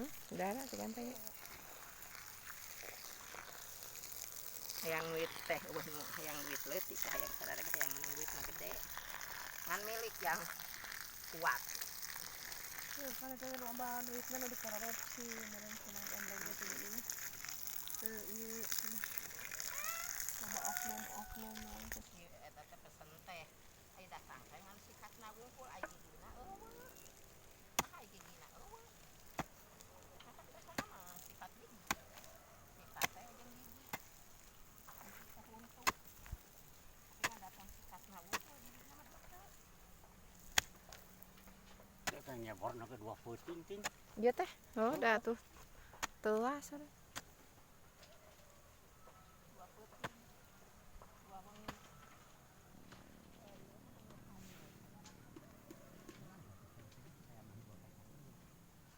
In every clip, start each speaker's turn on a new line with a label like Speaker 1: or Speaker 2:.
Speaker 1: Udah lah segan teh.
Speaker 2: Hayang duit teh eueuh nu hayang duit leutik, hayang sadaya hayang menang duit mah gede. Ngan milik yang kuat.
Speaker 3: Ya, kan itu loba duitna nu dikorupsi, meureun cenah online ge teh ieu. Teu ieu cenah. Loba oknum-oknum naon teh.
Speaker 2: Ieu eta teh pesen teh. Ai datang teh ngan sikatna wungkul ai gigina eueuh. Nah ai gigina eueuh. Eta teh dasarna mah sikat gigi. Sikat teh jeung gigi. Gigi teh huntu. Tapi ngan datang sikatna wungkul gigina mah teu.
Speaker 4: Eta nyeborna ke 2 peuting ting.
Speaker 1: Ieu teh. Oh, dah tuh. Telas ada.
Speaker 2: 2 peuting. 2 wengi.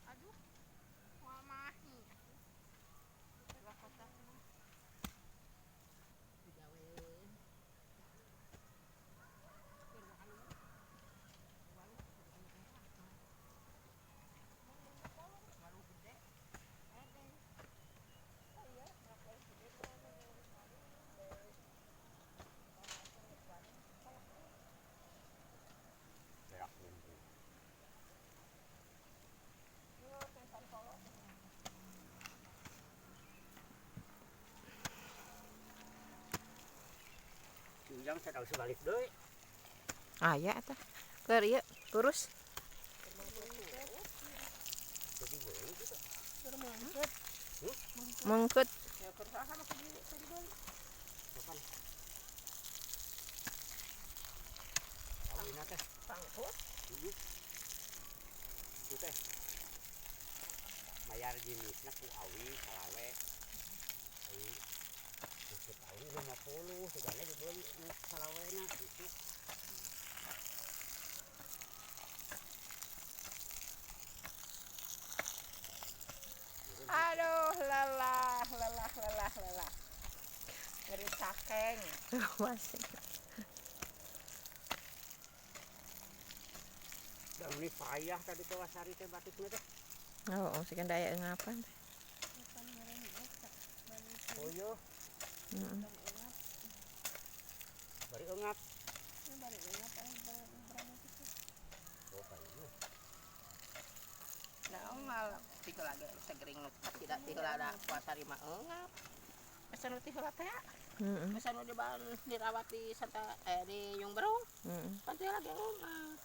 Speaker 2: Aduh, moal mahi. Dua kotak mah. Digawe.
Speaker 4: Berak wungkul. Ujang saya tahu sebalik deui.
Speaker 1: Aya eta. Keur ieu kurus.
Speaker 4: Jadi boleh gitu.
Speaker 3: Keur mangkeut.
Speaker 1: Mengkeut.
Speaker 2: Ya keur saha mah kudu dibeli.
Speaker 4: Kapan? Kawinna teh.
Speaker 2: Pangkut.
Speaker 4: Heeh. Itu teh. Mayar jenisna ku awi salawe. Awi. Maksud awi 50, segala dibeli nu salawena gitu.
Speaker 2: Aduh, lelah, lelah, lelah, lelah. Ngeri cakeng.
Speaker 1: Masih.
Speaker 4: Da ini payah tadi teh wasari teh batukna teh.
Speaker 1: Oh, oh, sekian daya ngapan teh.
Speaker 3: Bukan meureun eta. Balik
Speaker 4: Oh iya.
Speaker 1: Heeh.
Speaker 3: engap.
Speaker 4: Bari engap.
Speaker 3: Ya bari engap aya berani kitu.
Speaker 4: Oh, kayaknya.
Speaker 2: Nah, mal ti heula ge segering nu tidak ti heula da puasa mah engap. Asa nu ti heula teh.
Speaker 1: Heeh.
Speaker 2: Asa nu diban dirawat di Santa di Yung Berung.
Speaker 1: Heeh.
Speaker 2: Pan ti heula ge engap.